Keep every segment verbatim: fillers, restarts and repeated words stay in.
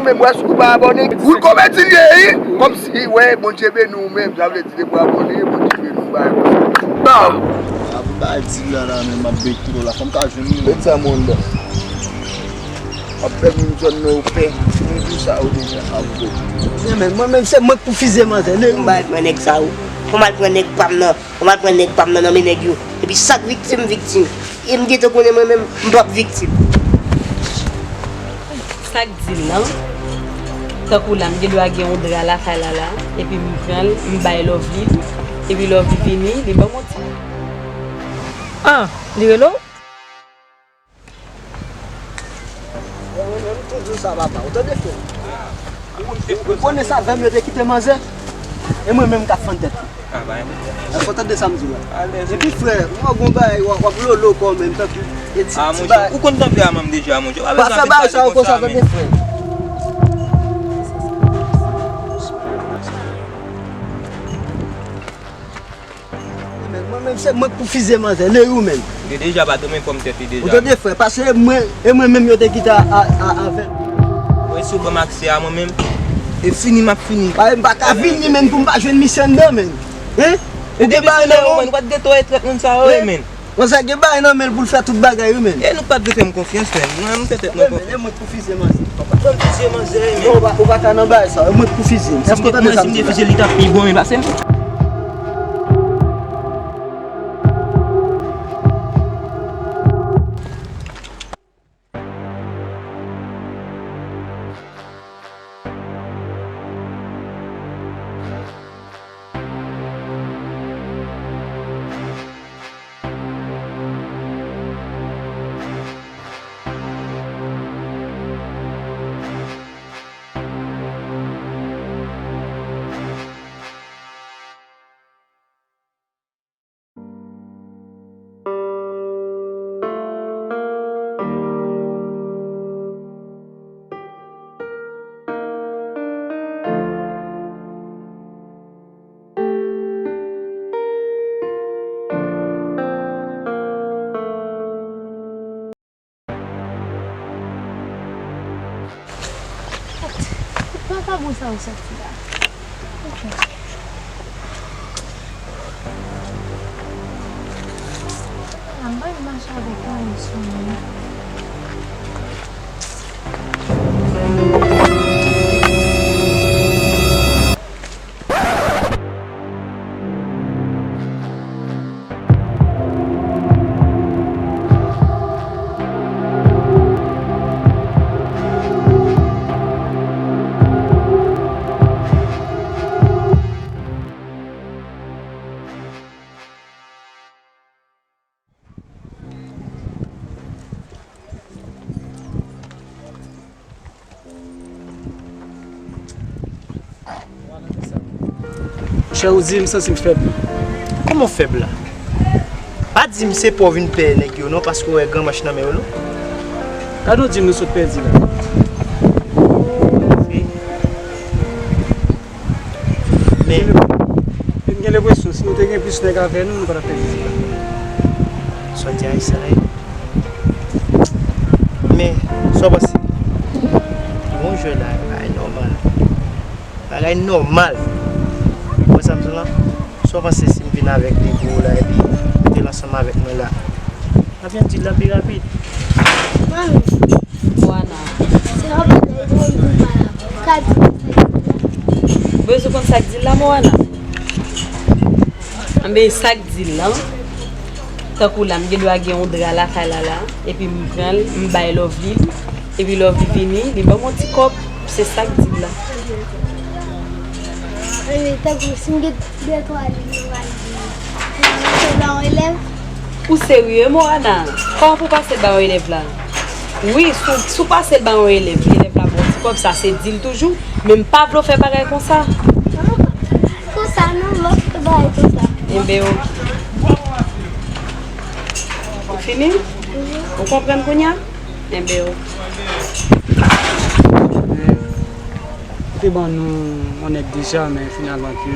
Mwen si w pa abòne, ou komedi l ye, wi. Kòmsi, wè, Bondye beni w menm. Sa vle di, depi w abòne, Bondye beni w, bagay konsa. Ba! Sa pou bagay di la, la, men m ap bèk twò la. Fò m ka jwenn moun. Met sa moun la. W ap fè moun zòn nan yo pè. Moun di sa yo deja. Ap bèk. Mwen menm, mwen menm, se mwen k pou fize manzè. Lè ou bay pran nèg sa yo. Fò m al pran nèg pa m nan. Mwen al pran nèg pa m nan, nan men nèg yo. Epi sak viktim, viktim. E m gentan konnen mwen menm, m p ap viktim. Sa k di l lan? Tankou la, m gen dwa gen yon dra lakay la la, epi m pran l, m bay Lovely l, epi Lovely vini, li ban m yon ti. Ah, li rele w? Mwen menm, m toujou sa, papa. Ou tande, frè? Ou, ou konnen sa, avè m yo te kite manzè? E mwen menm k ap fann tèt li. Èske w tande sa m di w la? Epi, frè, ou wè gon bagay, w ap, w ap lolo kò w menm, tankou e ti, ti bagay. Ou konn tanpe a manm deja, monchè. Pa fè bagay sa yo konsa, tande, frè. Mwen menm, se mwen k pou fize manzè, lè ou menm. Ou te deja pa dòmi fòm tèt li deja. Ou tande, frè, paske e mwen, e mwen menm yo te kite a, a, a, avè l. Mwen si w ban m aksè a mwen menm, e fini m ap fini. Pa, m pa ka vini menm pou m pa jwenn misye anndan menm. Hein? Ou gen bagay nan men w. Ou pa t gen tò e trèt moun sa yo, wi, men. Manzè gen bagay nan men l pou l fè tout bagay, wi, men. E nou pa t vle fè m konfyans, men. Mwen, m fè tèt mwen konfyans. E mwen k pou fize manzè, papa. Ban m fize manzè, men. Non, ou pa, ou pa ka nan bagay sa. E mwen k pou fize. Èske w tande sa m di w la? Si m te fize l, li t ap pi bon, men pase m. Vakabon sa yo soti la. Ok. Mwen pa vin mache avèk anyen sou mwen. Monchè, ou di m santi m fèb. Kòman w fèb la? Pa di m se pa w vin pè nèg yo non, paske w wè granmanch nan men yo non. Gade w di m nou sot pèdi la. Men. E m gen lenpresyon, si nou te gen plis nèg avè nou, nou pa t ap pèdi sa. Sa w di a, sa la ye. Men, sa w panse? Bon jwè la, bagay nòmal. Bagay nòmal. Ou wè sa m di w la? Sa w panse si m vin avèk li pou ou la, epi ou te ansanm avèk mwen la? N ap yon deal la pi rapid. Manmi. Moana. Se yon bagay dròl pou m pale avè w. Ou ka di m sa k di l la? Bezwen konn sa k di l la, Moana? Anben, sa k di l lan, tankou la, m gen dwa gen yon dra lakay la la, epi m pran l, m bay Lovely l, epi Lovely vini, li ban m yon ti kòb, se sa k di l la. Anben, tankou, si m gen de twa liv, m pral di, m pral ba yon elèv. Ou serye, Moana? Kòman pou w pase l ba yon elèv la? Wi, si w, si w pase l ba yon elèv, elèv la ba w ti kòb, sa se deal toujou, men m pa vle w fè bagay konsa. Konsa non, m ap fè bagay konsa. Enben, oke. Ou fini? Mhm. Ou konprann kounye a? Enben, oke. Ou te ban nou yon nèg deja, men finalman ke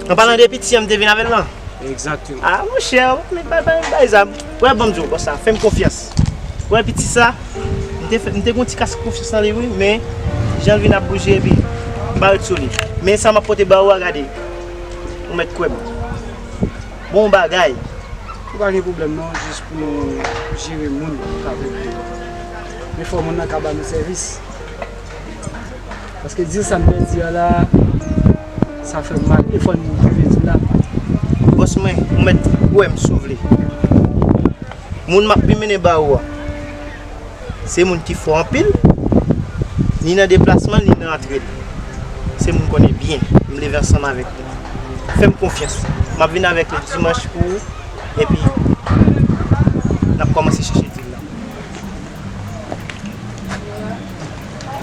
An palan de piti an m te vin avè l lan. Egzakteman. Ah, monchè, men pa, pa, pa, bay zam. Wè, ban m di w konsa, fè m konfyans. Wè, piti sa, m Te fè, m te gon ti kas konfyans nan li wi, men jan l vin ap bouje epi m pa ret sou li. Men sa m ap pote ba ou a, gade. Ou mèt kwè m. Bon bagay. Ou pa gen pwoblèm non, jis pou nou jere moun k ap rete. Men fò moun nan ka ba nou sèvis. Paske dil sa m pèdi a la, sa fè m mal. E fò n rive dil la. Bòs mwen, ou mèt kwè m si w vle. Moun m ap vin mennen ba ou a, se moun ki fò anpil, ni nan deplasman, ni nan antre l. Se moun m konnen byen, m leve ansanm avèk li. Fè m konfyans. M ap vin avèk li dimanch pou ou, epi n ap kòmanse chèche dil la.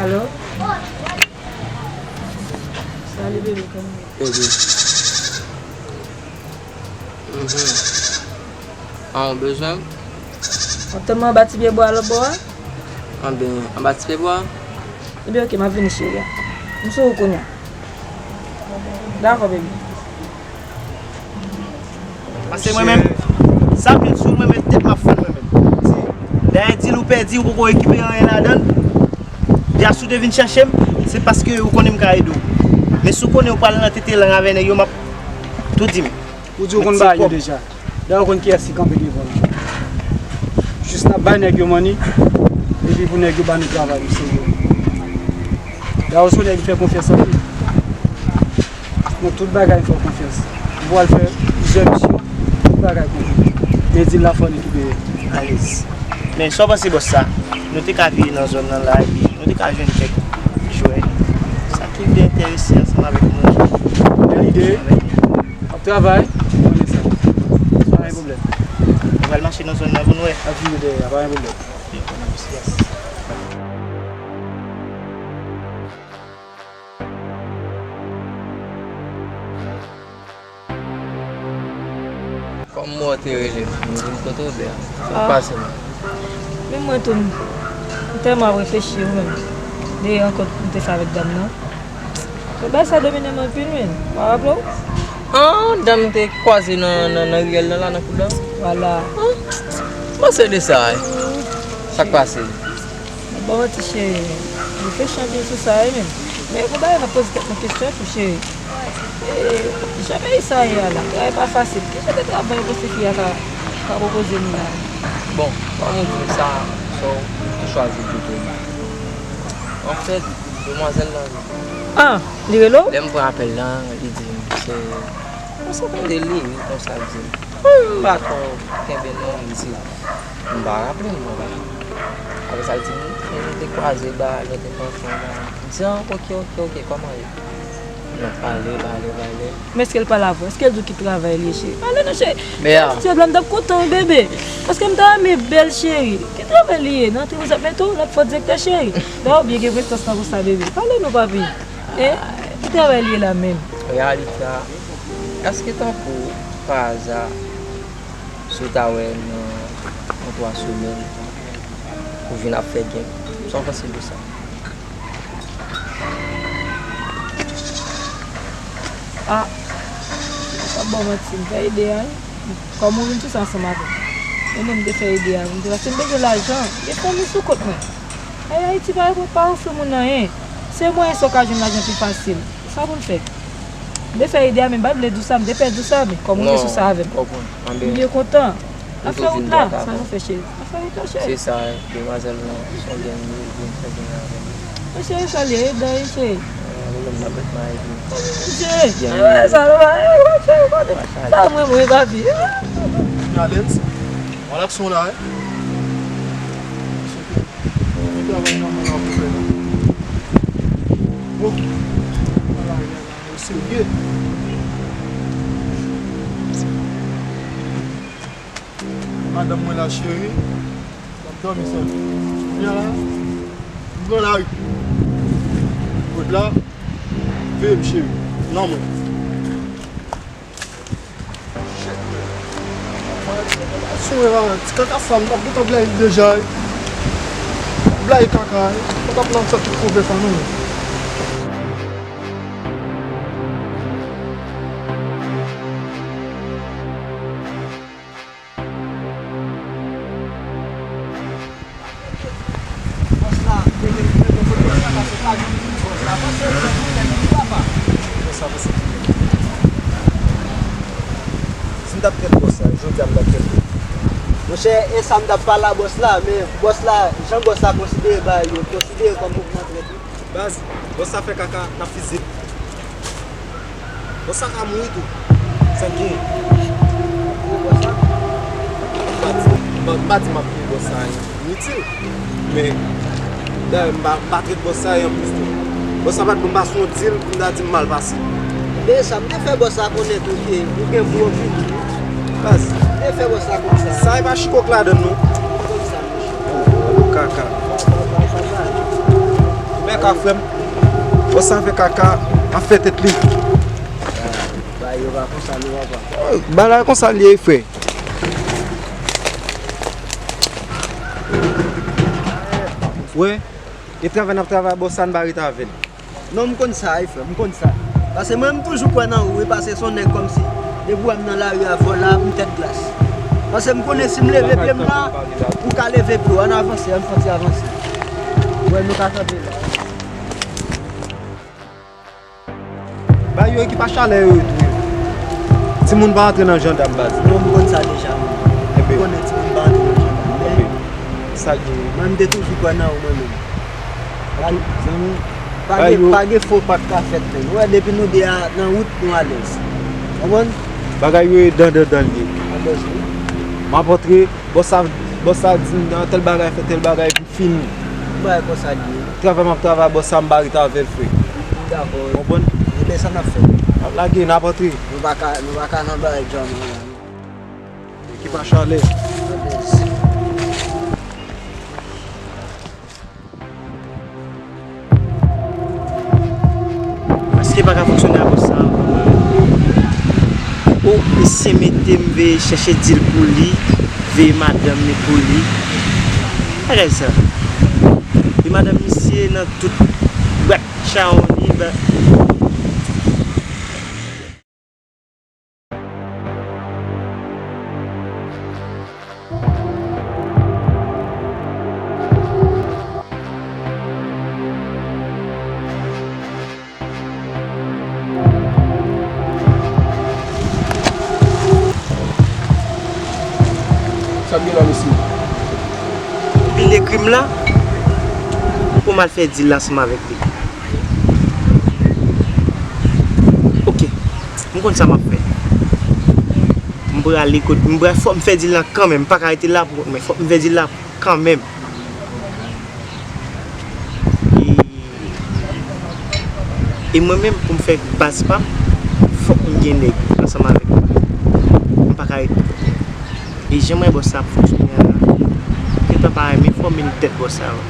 Alo? Salut bébé, kòman w ye? Bebe. Mhm. Ah, ou bezwen m? W ap tann mwen anba ti pye bwa a lòt bò a? Anben, anba ti pye bwa? Ebyen, oke, m ap vini, cheri a. M sou ou kounye a. Dakò, baby. Paske mwen menm, sa m vin sou mwen menm, tèt m ap fann mwen menm. Dayè, dil ou pèdi, ou poko rekipere anyen ladan l. Dayè, si w te vin chèche m, se paske ou konnen m ka ede w. Men si w konnen ou pral nan tete lang avè nèg yo, m ap tou di m. Ou di ou konn bagay yo deja. Dayè ou konn kiyès ki kanpe devan w. Jis n ap bay nèg yo money, epi pou nèg yo ba nou travay nou serye. Dayè ou se yon nèg m fè konfyans anpil. Nan tout bagay m fè w konfyans. M pral fè plizyè misyon, tout bagay konpli. Men dil la fò nou twouve alèz. Men sa w panse bòs sa? Nou te ka vire nan zòn nan la epi nou te ka jwenn kèk jwè. Sa ki vle enterese ansanm avèk nou. Bèl ide. W ap travay, ou konnen sa. Pa gen pwoblèm. Nou pral mache nan zòn nan pou nou wè. Ap vini dèyè a, pa gen pwoblèm. Kòm mwen te rele m, m vin kote w la. Sa k pase menm? Men mwen tou, m tèlman ap reflechi ou menm. De rankont m te fè avèk dam nan. Bon, bagay sa domine m anpil, men. W pa raple w? Ah, dam te kwaze nan, nan, nan riyèl nan la, nan koulè. Vwala. Ah, m panse de sa, wi. Sa k pase? Mwen pa manti, cheri. Reflechi anpil sou sa, wi, men. Men, gon bagay m ap poze tèt mwen kesyon tou, cheri. E, jan peyi sa ye a la, travay pa fasil. Ki jan de travay ou panse fi a ka, ka pwopoze nou la? Bon, kòm ou di m sa, sa w tou chwazi di tou. Anfèt, demwazèl lan, Ah, li rele w? Lè m pran apèl lan, li di m se, se konsa l rele, wi, konsa l di m. Hmm, m pa twò kenbe non, li di m pa raple m non. Apre sa, l di m, nou te kwaze ba, nou te pran fon ba. M di, ah, oke, oke, oke, kòman ye? Nou pale, pale, pale. Men èske l pale avè w? Èske l di w ki travay li ye, cheri? Pale non, cheri. Men a. Cheri, la m t ap kontan, wi, bebe. Paske m ta renmen bèl cheri. Ki travay li ye? Nan antreprizat, men tou, l ap fò direktè, cheri. Dayè, ou byen gen prestans lan konsa, bebe. Pale non, papi. E, ki travay li ye la menm? Reyalite a, èske tankou, pa aza, si w ta wè nan, nan twa semèn, ou vin ap fè gen, sa w panse de sa? Ah, m p ap ba w manti, m fè ide a, wi. Kòm ou vin sou sa ansanm avè m. Men mwen, m te fè ide a, m te, paske m bezwen lajan, gen fanmi sou kont mwen. Ay, Ayiti pa, pa ofri moun anyen. Se mwayen sa w ka jwenn lajan pi fasil. Sa pou n fè? M te fè ide a, men m pa t vle di w sa, m te pè di w sa, men kòm ou te sou sa avè m. Non, m konprann. Anben, m byen kontan. N ap fè wout la. Sa nou fè, cheri? N ap fè wout la, cheri. Se sa, demwazèl lan, se yon grenn moun, vin fè grenn avè m. Men cheri, sa l ye, e dèyè, cheri. Mwen menm, m ap ret maye tou. Cheri, sa nou va, sa mwen, mwen, papi. Alèz. Wala k son la, wi. Ki travay nan mwen an pou fè la? Bon. Ala, ala, ala, serye. Madanm mwen la, cheri. M ap dòmi sèlman. Kounye a la, m pran lari. Kote la, veye m, cheri. Non, mwen. Sou mwen la, ti kaka sa, m t ap gentan blayi deja, wi. Blayi kaka, wi. Mwen t ap nan fè tout pwovèb sa, non. T ap trèt bòs la, jodi a m t ap trèt li. Monchè, e sa m t ap pale a bòs la, men bòs la, jan bòs la konsidere bagay yo, konsidere kòm mouvman trèt wi. Baz, bòs sa fè kaka, n ap fiziye l. Bòs sa ka mouri tou. Sa k genyen? Ou bòs la? M pa di, m pa, m pa di m ap touye bòs sa, initil. Men, dayè, m pa, m pa trèt bòs sa e anplis tou. Bòs sa pa t ban m pase yon dil pou m ta di m mal pase. Men sa, m te fè bòs sa konnen tou ke ou gen pou opini. Baz. M te fè bòs sa konn sa. Sa e pa chikòk ladann non. Konn sa, monchè. Kaka. Ou fè ka, frè m. Bòs sa fè kaka, ap fè tèt li. Bagay yo pa konsa non, papa. Bagay konsa l ye, frè. Wè, e travay n ap travay, bòs sa n pa ret avè l. Non, m konn sa, wi, frè, m konn sa. Paske mwen, m toujou kwè nan ou, wi, paske se yon nèg kòmsi. Depi w wè m nan lari a, vòlò a, m tèt glas. Paske m konnen si m leve pye m la, ou ka leve pye w. Ann avanse, ann fè yon ti avanse. Wè, nou ka kanpe la. Bay yo ekipaj chalè yo tou yo. Timoun pa antre nan jandam baz. Non, m konn sa deja. Enben. M konnen timoun pa antre nan jandam. Enben. Sa k gen? Mwen, m te toujou kwè nan ou, mwen menm. Pa, zanmi, pa gen, pa gen fo pa k ka fèt, menm. Ou wè, depi nou de a nan wout, nou alèz. Konprann? Bagay yo e dan, dan, dan l ye. Alèz, wi. M ap antre, bòs sa, bòs sa di m nan tèl bagay, fè tèl bagay, epi fini. Yon bagay konsa l ye. Travay m ap travay, bòs sa, m pa ret avè l, frè. M dakò, wi. Konprann? Ebyen, sa n ap fè? N ap lage, n ap antre. Nou pa ka, nou pa ka nan bagay djòl la, non. Ekipaj chalè. Alèz. Èske pa ka fonksyone a bòs sa ankò, non? O, misye mete m veye chèche dil pou li, veye madanm li pou li. Bagay sa. E madanm misye nan tout bwat chawony, ba- Sa k gen la, mesye? Pile krim la pou m al fè dil la ansanm avèk li. Ok, m konn sa m ap fè. M prale kot, m prale, fòk m fè dil la kanmenm. M pa ka rete la pou kont mwen. Fòk m fè dil la kanmenm. E, e mwen menm, pou m fè baz pa m, fòk m gen nèg ansanm avèk mwen. M pa ka rete pou kont mwen. E jan m wè bòs sa ap fonksyone a la, m gentan pa renmen fòme l tèt bòs sa yo.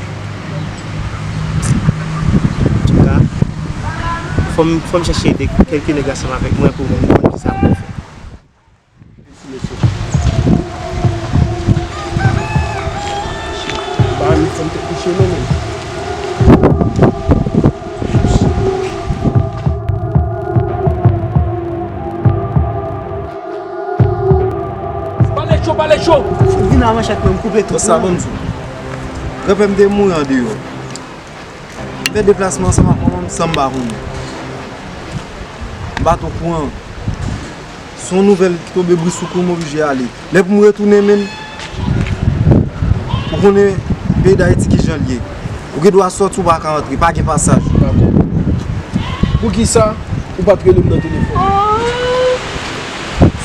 Antouka, fò m, fò m chèche de kèlke nèg ansanm avèk mwen pou m konn kisa pou m fè. Mèsi, mesye. Ba nou fè m te kouche non, men. Pale cho, pale cho. Vin a manchèt mwen, m koupe tout. Sa ban m di w. Granpè m te mouri andeyò. M fè deplasman ansanm ak manman m san m pa konnen. M pa t okouran. Se yon nouvèl ki tonbe brisoukou, m oblije ale. Lè pou m retounen, menm, ou konnen peyi Dayiti kijan l ye. Ou gen dwa sòti, ou pa ka antre, pa gen pasaj. Dakò. Poukisa ou pa t rele m nan telefòn?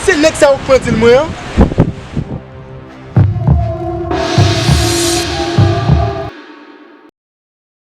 Se nèg sa yo k pran dil mwen an?